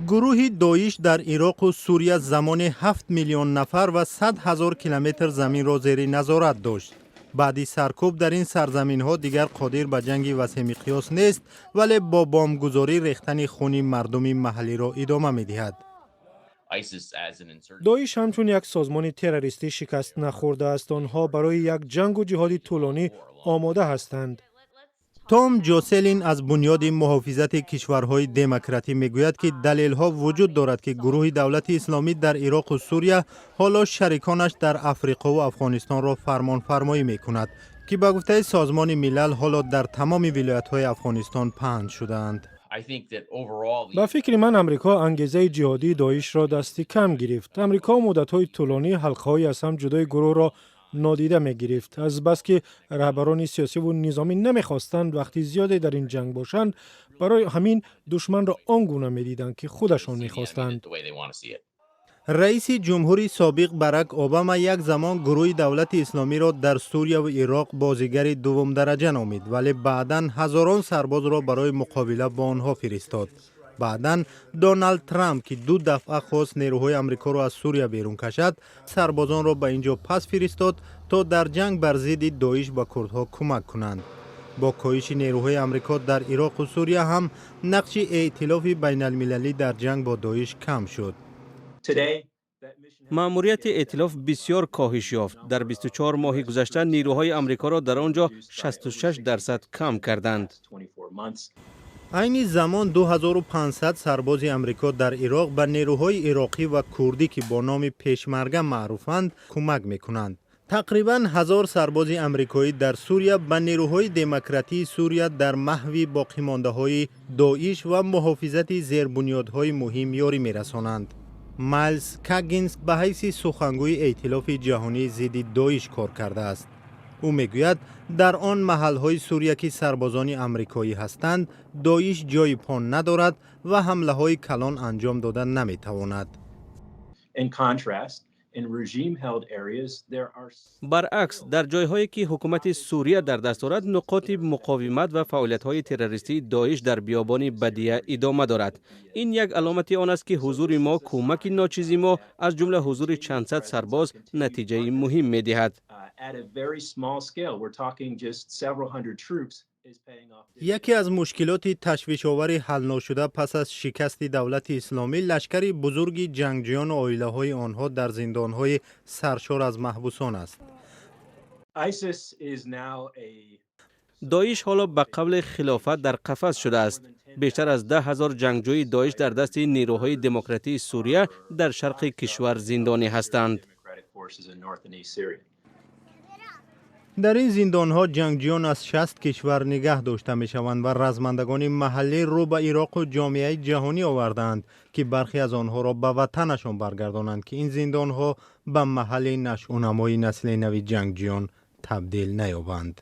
Гурӯҳи Доиш дар Ироқу Сурия замоне 7 миллион нафар ва 100 000 километр заминро зери назорат дошт. Баъди саркӯб дар ин сарзаминҳо дигар қодир ба ҷанги васеъмиқёс нест, вале бо бомбгузорӣ рехтани хуни мардуми маҳаллиро идома медиҳад. Доиш ҳамчун як созмони террористӣ шикаст нахӯрдааст. Онҳо барои як ҷангу ҷиҳоди тӯлонӣ омода ҳастанд. Том Ҷоселин аз Бунёди муҳофизати кишварҳои демократӣ мегӯяд, ки далелҳо вуҷуд дорад, ки гурӯҳи Давлати Исломӣ дар Ироқу Сурия ҳоло шариконаш дар Африқову Афғонистонро фармонфармоӣ мекунад, ки ба гуфтаи Созмони Милал ҳоло дар тамоми вилоятҳои Афғонистон паҳн шудаанд. Ба фикри ман, Амрико ангезаи ҷиҳодии Доишро дасти кам гирифт. Амрико муддатҳои тӯлонӣ ҳалқаҳои аз ҳам ҷудои гурӯҳро нодида мегирифт, азбаски раҳбарони сиёсиву низомӣ намехостанд вақти зиёде дар ин ҷанг бошанд. Барои ҳамин душманро он гуна медиданд, ки худашон мехостанд. Раиси ҷумҳури собиқ Барак Обама як замон гурӯҳи Давлати Исломиро дар Сурияву Ироқ бозигари дуввумдараҷа номид, вале баъдан ҳазорон сарбозро барои муқобила бо онҳо фиристод. Баъдан Доналд Трамп, ки ду дафъа хост нерӯҳои Амрикоро аз Сурия берун кашад, сарбозонро ба ин ҷо пас фиристод, то дар ҷанг бар зидди Доиш ба курдҳо кӯмак кунанд. Бо коҳиши нерӯҳои Амрико дар Ироқу Сурия ҳам нақши эътилофи байналмилалӣ дар ҷанг бо Доиш кам шуд. Маъмурияти эътилоф бисёр коҳиш ёфт. Дар 24 моҳи гузашта нирӯҳои амрикоро дар он ҷо 66% кам карданд. Айни замон 2500 сарбози Амрико дар Ироқ ба нерӯҳои ироқӣ ва курдӣ, ки бо номи пешмарга маъруфанд, кӯмак мекунанд. Тақрибан 1000 сарбози амрикоӣ дар Сурия ба нерӯҳои демократии Сурия дар маҳви боқимондаҳои Доиш ва муҳофизати зербунёдҳои муҳим ёрӣ мерасонанд. Майлз Каггинс ба ҳайси сухангӯи эътилофи ҷаҳонии зидди Доиш кор кардааст. Ӯ мегӯяд, дар он маҳалҳои Сурия, ки сарбозони амрикоӣ ҳастанд, Доиш ҷойи по надорад ва ҳамлаҳои калон анҷом дода наметавонад. Баръакс, дар ҷойҳое, ки ҳукумати Сурия дар даст дорад, нуқоти муқовимат ва фаъолиятҳои террористии Доиш дар биёбони Бадия идома дорад. Ин як аломати он аст, ки ҳузури мо, кӯмаки ночизи мо, аз ҷумла ҳузури чандсад сарбоз, натиҷаи муҳим медиҳад. Яке аз мушкилоти ташвишовари ҳалношуда пас аз шикасти Давлати Исломӣ лашкари бузурги ҷангҷӯёну оилаҳои онҳо дар зиндонҳои саршор аз маҳбусон аст. Доиш ҳоло ба қавли хилофат дар қафас шудааст. Бештар аз 10 000 ҷангҷӯи Доиш дар дасти нирӯҳои демократии Сурия дар шарқи кишвар зиндонӣ ҳастанд. Дар ин зиндонҳо ҷангҷӯён аз 60 кишвар нигаҳ дошта мешаванд ва размандагони маҳаллӣ рӯ ба Ироқу ҷомеаи ҷаҳонӣ овардаанд, ки бархе аз онҳоро ба ватанашон баргардонанд, ки ин зиндонҳо ба маҳалли нашъунамои насли нави ҷангҷӯён табдил наёбанд.